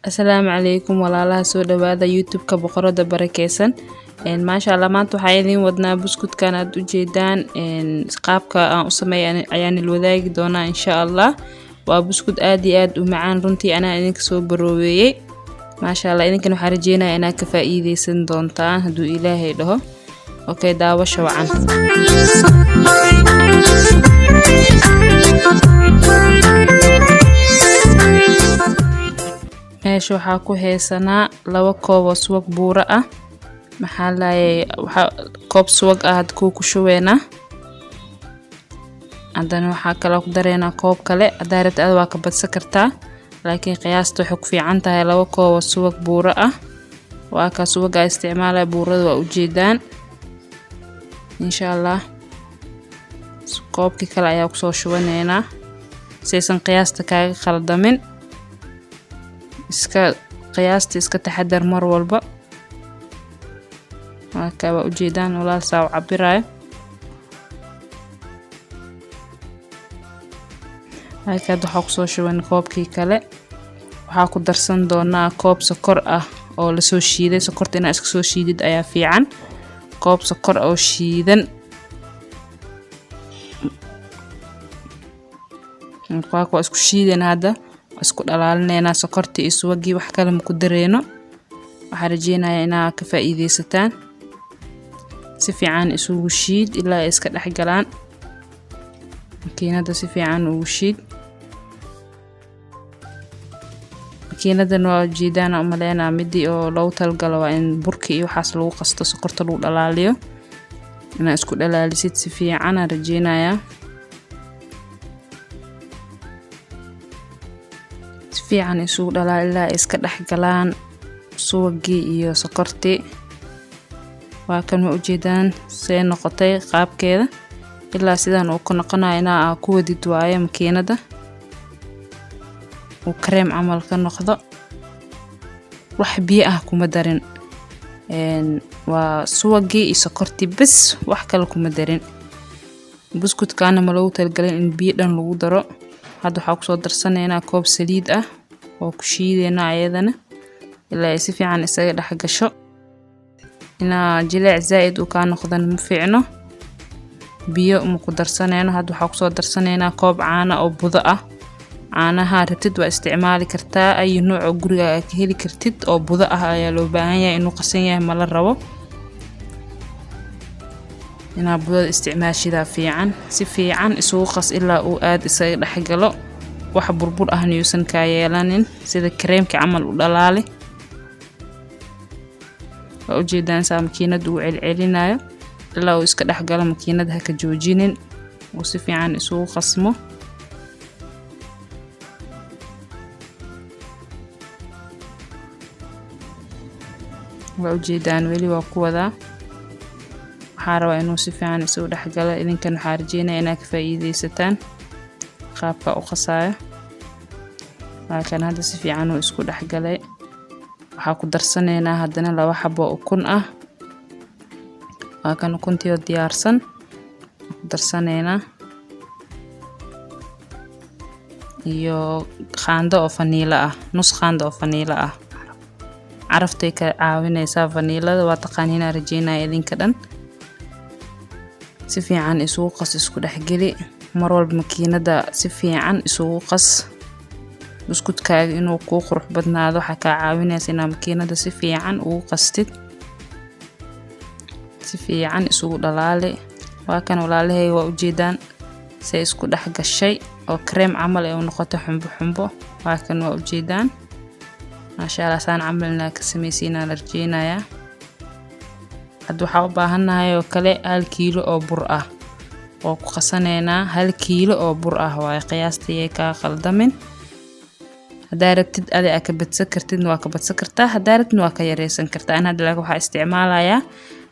Asalaamu calaykum walaalaha, soo dhawaada YouTube-ka Boqorada Barakeysan. Maasha Allah, maanta waxaa idiin wadnaa buskudkan aad ujeedaan. Qaabka aan u sameeya ayaan il wadaagi doonaa, insha Allah. Waa buskud aad iyo aad u macaan runtii, anaa idinka soo baroobeeyey, maasha Allah. Idinkan waxaa rajeynaya inaad ka faa'iideysan doontaan hadduu Ilaahay dhaho. Okay, daawasha wacan. Meesha waxaa ku haysanaa 2 koob oo subag buuro ah. Maxaa laayay, waxaa koob subag ah had kuu ku shubeynaa. Haddana waxaa kaloo ku dareynaa koob kale. Haddaa rabta ada waa ka badsan kartaa, laakiin qiyaasta waxay ku fiican tahay 2 koob oo subag buuro ah. Waa kaa subagaa isticmaalaya, buurada waa ujeedaan, insha Allah. Koobkii kale ayaa kusoo shubaneynaa saysan qiyaasta kaaga khaldamin. Iska qiyaasta iska taxadar mar walba. Waa kaa, waa ujeedaan walaal saa u cabirayo. Halkaad waxaa kusoo shuban koobkii kale. Waxaa ku darsan doonaa koob sokor ah oo lasoo shiiday. Sokorta inaa iska soo shiidid ayaa fiican, koob sokor oo shiidan. Waa isku shiidayna hadda, waa isku dhalaalinaynaa sokortii iyo subagii, wax kale ma ku dareyno. Waxaa rajeynayaa inaa ka faa'iideysataan. Si fiican isugu shiid ilaa ay iska dhex galaan. Makiinada si fiican ugu shiid. Makiinadan waa ujeedaan umaleynaa, midii oo loogu talagalo waa in burka iyo waxaas lagu qasto, sokorta lagu dhalaaliyo. Inaa isku dhalaalisid si fiican aan rajeynayaa. Si fiican isugu dhalaal ilaa ay iska dhex galaan subagii iyo sokortii. Waa kan, ma ujeedaan see noqotay qaabkeeda? Ilaa sidaan uu ka noqonayo inaa aa ku wadid waaye makiinada, uu kareem camal ka noqdo. Wax biyo ah kuma darin, waa subagii iyo sokortii bes, wax kale kuma darin. Buskudkaana ma loogu talagalin in biyo dhan lagu daro. Hadda waxaa kusoo darsanaynaa koob saliid ah oo ku shiideynaa ayadana ilaa ay si fiican isaga dhex gasho. Inaa jileec zaa'id uu kaa noqdana ma fiicno. Biyo ma ku darsaneyno. Hadda waxaa kusoo darsanaynaa koob caana oo budo ah. Caanaha rabtid waa isticmaali kartaa, ayu nooc oo gurigaaga ka heli kartid oo budo ah ayaa loo baahan yahay. Inuu qasan yahay ma la rabo, inaa budada isticmaashidaa fiican. Si fiican isugu qas ilaa uu aad isaga dhex galo, wax burbur ahna yuusan kaa yeelanin. Sida kareemka camal u dhalaali. Waa ujeedaan saa makiinada uu celcelinayo ilaa uu iska dhex galo. Makiinada ha ka joojinin, uu si fiican isugu qasmo. Waa ujeedaan, weli waa ku wadaa. Waxaa rabaa inuu si fiican isugu dhex galo. Idinkan waxaa rajeynaya inaad ka faa'iideysataan qaabka u qasaayo. Laakiin hadda si fiican uu isku dhex galay. Waxaa ku darsanaynaa haddana 2 xabo ukun ah. Waa kan ukuntii oo diyaarsan, ku darsanaynaa iyo qaando oo faniilo ah, nus qaando oo faniilo ah. Caraftay ka caawinaysaa faniilada, waa taqaaniin rajeynaya idinka dhan. Si fiican isugu qas, isku dhexgeli. Mar walba makiinada si fiican isugu qas. Buskudkaaga inuu kuu qurux badnaado waxaa kaa caawinaysa inaad makiinada si fiican ugu qastid. Si fiican isugu dhalaali. Waa kan walaalahayga, waa ujeedaan say isku dhex gashay oo kareem camal ay u noqotay, xumbo xumbo. Waa kan, waa ujeedaan, maasha Allah. Saan camal inaa ka sameysiinaan rajeynayaa. Hadda waxaa u baahannahay oo kale 1 kiilo oo bur ah oo ku qasaneynaa. 1 kiilo oo bur ah waaye, qiyaastii kaa qaldamin. Haddaa rabtid adi aa ka badsan kartidna waa ka badsan kartaa, haddaa rabtidna waa ka yareysan kartaa. An hadda laakiin waxaa isticmaalayaa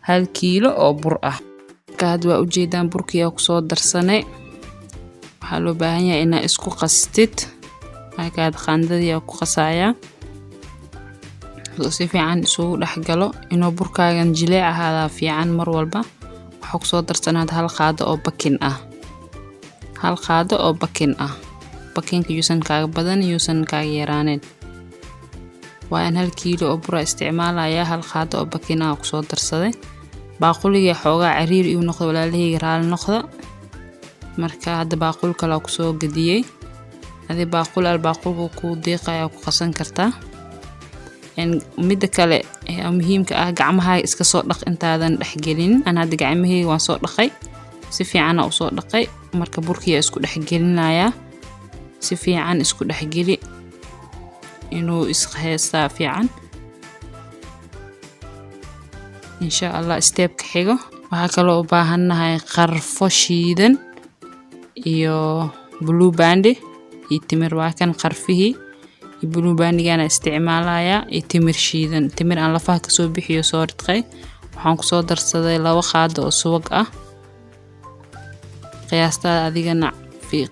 1 kiilo oo bur ah. Marka hadda waa ujeedaan, burkii aa kusoo darsanay. Waxaa loo baahan yahay inaa isku qastid. Halkaad qaandadii aa ku qasayaa si fiican isugu dhex galo. Inuu burkaagan jileec ahaadaa fiican mar walba. Waxaa kusoo darsanaad 1 qaado oo bakin ah, 1 qaado oo bakin ah. Bakinka yuusan kaaga badan, yuusan kaaga yaraanin. Waa in 1 kiilo oo bura isticmaalaya, 1 qaado oo baking ah kusoo darsaday. Baaquliga xoogaa cariiri igu noqda, walaalahayga, raali noqda. Marka hadda baaqul kale kusoo gadiyey. Adi baaqul al baaqulka ku deeqaya ku qasan kartaa. Midda kale ee muhiimka ah, gacmahaaga iska soo dhaq intaadan dhexgelin. Aan hadda gacmahayga waan soo dhaqay, si fiicana usoo dhaqay. Marka burkiyaa isku dhexgelinayaa, si fiican isku dhexgeli, inuu is heystaa fiican. Insha Allah stepka xigo waxaa kaloo u baahannahay qarfo shiidan iyo Blue Band iyo timir. Waa kan qarfihii iyo Blue Bandigana isticmaalayaa iyo timir shiidan, timir aan lafaha kasoo bixiyo, soo ridqay. Waxaan kusoo darsaday 2 qaado oo subag ah. Qiyaastaada adigana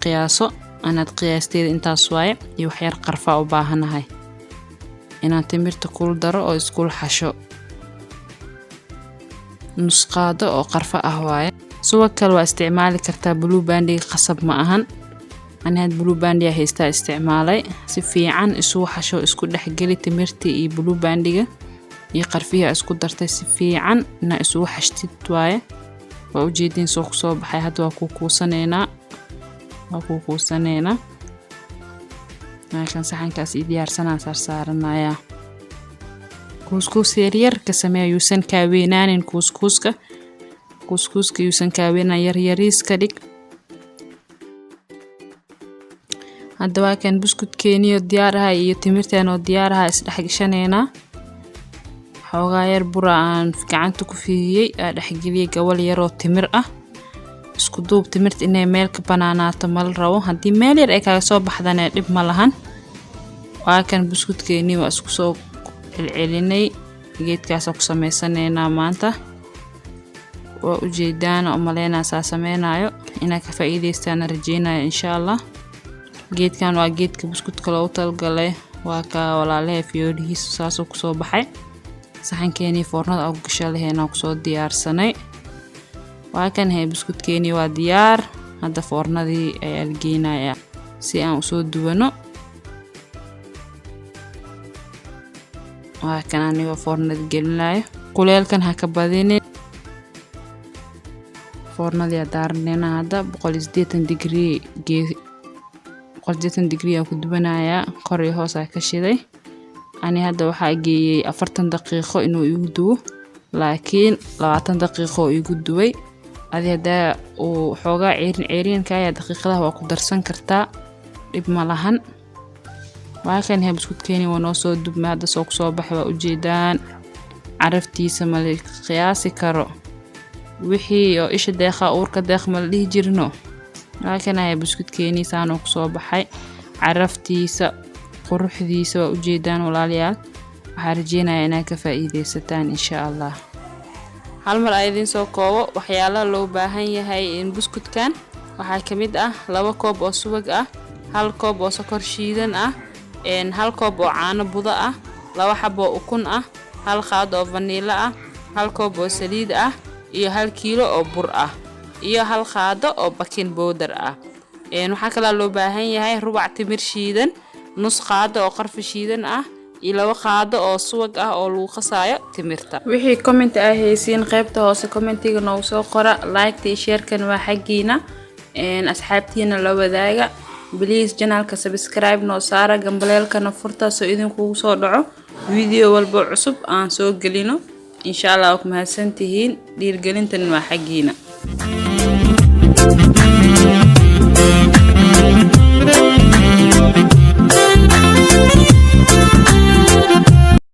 qiyaaso, anaad qiyaasteeda intaas waaye. Iyo waxyar qarfaa u baahanahay inaan timirta kul daro oo iskul xasho. Nus qaado oo qarfo ah waaye. Subag kale waa isticmaali kartaa, Blue Bandiga qasab ma ahan. Ani had Blue Bandiga haystaa isticmaalay. Si fiican isugu xasho, isku dhexgeli timirtii iyo Blue Bandiga iyo qarfihii isku dartay. Si fiican inaa isugu xashtid waaye. Waa ujeediin soo kusoo baxay. Hadda waa ku kuusaneynaa, waa ku kuusaneynaa. Halkan saxankaas ii diyaarsanaa saarsaaranaya. Kuuskuus yaryar ka sameeya, yuusan kaaweynaanin kuuskuuska. Kuuskuuska yuusan kaaweynaan, yaryariis ka dhig. Hadda waa kan buskudkeeniyo diyaar ah iyo timirteen oo diyaar ah, isdhex gashaneynaa. Xoogaa yar bura aan gacanta ku fidiyey aa dhexgeliyey gabal yaroo timir ah. Isku duub. Timirta inay meel ka banaanaato mala rabo. Haddii meel yar ay kaaga soo baxdana dhib ma lahan. Waa kan buskudkeenii, waa isku soo celcelinay. Geedkaasa ku sameysanaynaa maanta. Waa ujeedaan umaleynaa saa sameynayo inaa ka faa'iideystaan rajeynayo, insha Allah. Geedkan waa geedka buskudka loogu talagalay. Waa ka walaalahay, fiyoorihiisa saasuu kusoo baxay. Saxankeenii foornada ugu gasha laheena kusoo diyaarsanay. Waa kan hay, buskudkeenii waa diyaar. Hadda foornadii ayaa la geynayaa si aan usoo duwano. Waa kan anigoo foornada gelinayo. Kuleelkan ha ka badinin. Foornadii aa daaranayna hadda 180 digrii, 180 digrii aan ku dubanayaa. Kor iyo hoos aa ka shiday. Ani hadda waxaa geeyey 40 daqiiqo inuu igu duwo, laakiin 20 daqiiqo oo igu duway. Adi haddaa uu xoogaa ceerin ceerinka ayaa, daqiiqadaha waa ku darsan kartaa, dhib ma lahan. Waa kan yahay buskudkeeni, waa noo soo dubmay. Hadda soo kusoo baxay, waa ujeedaan. Caraftiisa ma la qiyaasi karo. Wixii oo isha deeqa uurka deeq ma la dhihi jirno. Waa kan ayaa buskudkeeni saanoo kusoo baxay. Caraftiisa, quruxdiisa waa ujeedaan, walaalayaal. Waxaa rajeynayaa inaad ka faa'iideysataan, insha Allah. Hal mar aa idiin soo koobo waxyaalaha loo baahan yahay in buskudkan. Waxaa ka mid ah 2 koob oo subag ah, 1 koob oo sokor shiidan ah, 1 koob oo caano budo ah, 2 xabo oo ukun ah, 1 qaado oo vaniilo ah, 1 koob oo saliid ah iyo 1 kiilo oo bur ah iyo 1 qaado oo baking powder ah. Waxaa kaloo loo baahan yahay rubac timir shiidan, nus qaado oo qarfa shiidan ah iyo 2 qaado oo subag ah oo lagu qasaayo timirta. Wixii comment ay haysiin, qaybta hoose commentiga noogu soo qora. Like iyo sharekan waa xaggiina, asxaabtiina la wadaaga. Please channelka subscribe noo saara, gambaleelkana furta soo idinkugu soo dhaco video walba cusub aan soo gelino, insha Allah. Waa ku mahadsantihiin, dhiirgelintan waa xaggiina.